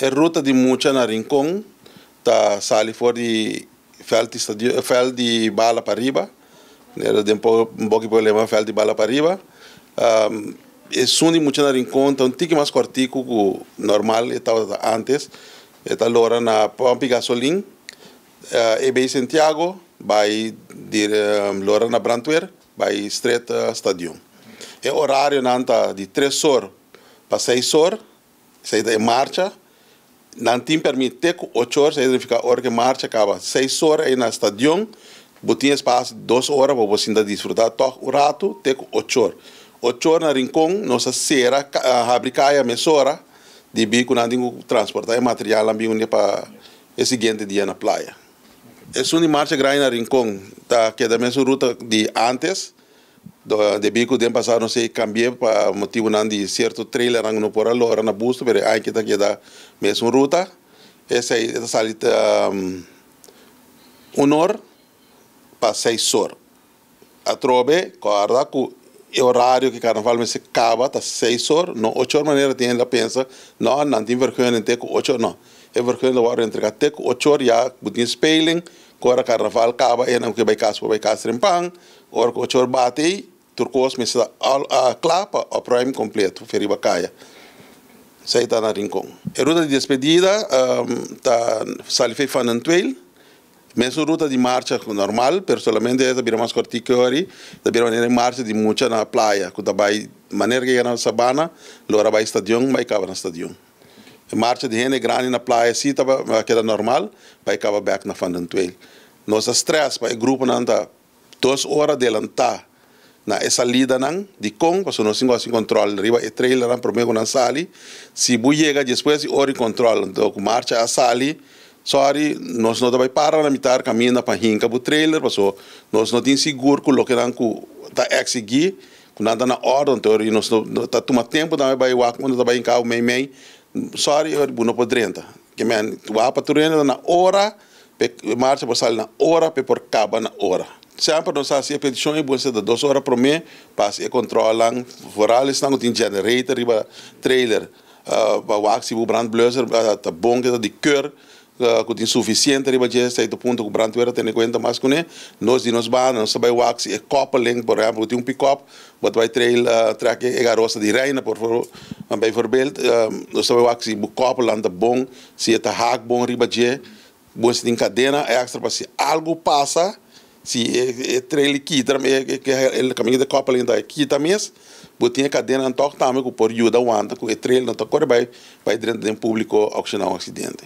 E ruta di mucha na Rincon ta sali for di veld di stadion, veld di bala pariba. Den boki problema veld di bala pariba. Esun di mucha na Rincon ta un tiki mas kòrtiku ku normal e tabata antes. E ta lora na pòmpi gasolin e bay Santiago bay di lora na brandweer bay stret stadion. E orarionan ta di 3 or pa 6 or, esei ta e marcha. Nan tin pèrmit te ku 8 or, esei signifiká ora ku e marcha kaba 6 or ei na stadion, bo tin espasio 2 ora pa bo sinta disfrutá tòg un ratu te ku 8 or. 8 or na Rincon nos a sera, habri kaya mesora debí ku nan tin ku transportá e materialnan bin un pa e siguiente dia na Playa. Esun di marcha grandi na Rincon ta keda mesun ruta di antes, debí ku den pasado nos a kambia pa motibunan di sierto trailernan no por a lora na busto, pero aki ta keda mesun ruta. Esei ta sali 1 or pa 6 or. Atrobe, kòrda ku e orario ku karnaval mester kaba ta 6 or, no 8 or manera tin hende a pensa, no, nan tin vergunning te ku 8 or, no. E vergunning ta wòrdu entregá te ku 8 or, ya bo tin speling, ku ora karnaval kaba e nan ku ke bai kas por bai kas trempan, ora ku 8 or bati ei, tur kos mester ta kla pa opruim kompleto for riba kaya. Esei ta na Rincon. E ruta di despedida ta sali for Van den Tweel, mesun ruta di marcha normal, pero solamente ta bira mas kòrtiku ori, ta bira manera marcha di mucha na Playa, ku ta bai manera ku yega na Sabana, lora bai stadion, bai kaba na stadion. E marcha di hende grandi na Playa si ta keda normal, bai kaba bèk na Van den Tweel. Nos a stress pa e gruponan ta 2 ora adelantá na e salidanan dikon, pasobra nos tin ku hasi kontrol riba e trailernan promé ku nan sali. Si bo yega despues di ora di kontrol, anto ku marcha a sali, sorry, nos no ta bai para na mitar kaminda pa hinka bo trailer, pasobra nos no tin sigur ku loke nan ku ta eksigí, ku nan ta na òrdu, anto nos no ta tuma tempu tambe bai wak unda ta bai hinka bo mei mei, sorry, bo no por drenta. Ke men wak pa tur hende ta na ora, pa e marcha por sali na ora, pa e por kaba na ora. Semper nos a hasi e petishon i bo ta 2 ora promé pa hasi e kontrolnan, vooral esnan ku tin generator riba trailer, pa wak si bo brandblusser ta bon ku ta di keur, ku tin sufisiente riba dje, esei ta punto ku brandweer a tene kuenta mas kuné. Nos di nos banda nos ta bai wak si e koppeling, por ehèmpel bo tin un pick-up, bo ta bai trail trèk e garosa di Reina por bijvoorbeeld, nos ta bai wak si bo koppelnan ta bon, si e ta haak bon riba dje, bo si tin kadena èkstra pa si algu pasa, si e trailer kita, e kaminda di koppeling ta kita mes, bo tin e kadenanan tòg tambe ku por yuda wanta ku e trailer no ta kore bai bai drenta den públiko okashoná un aksidente.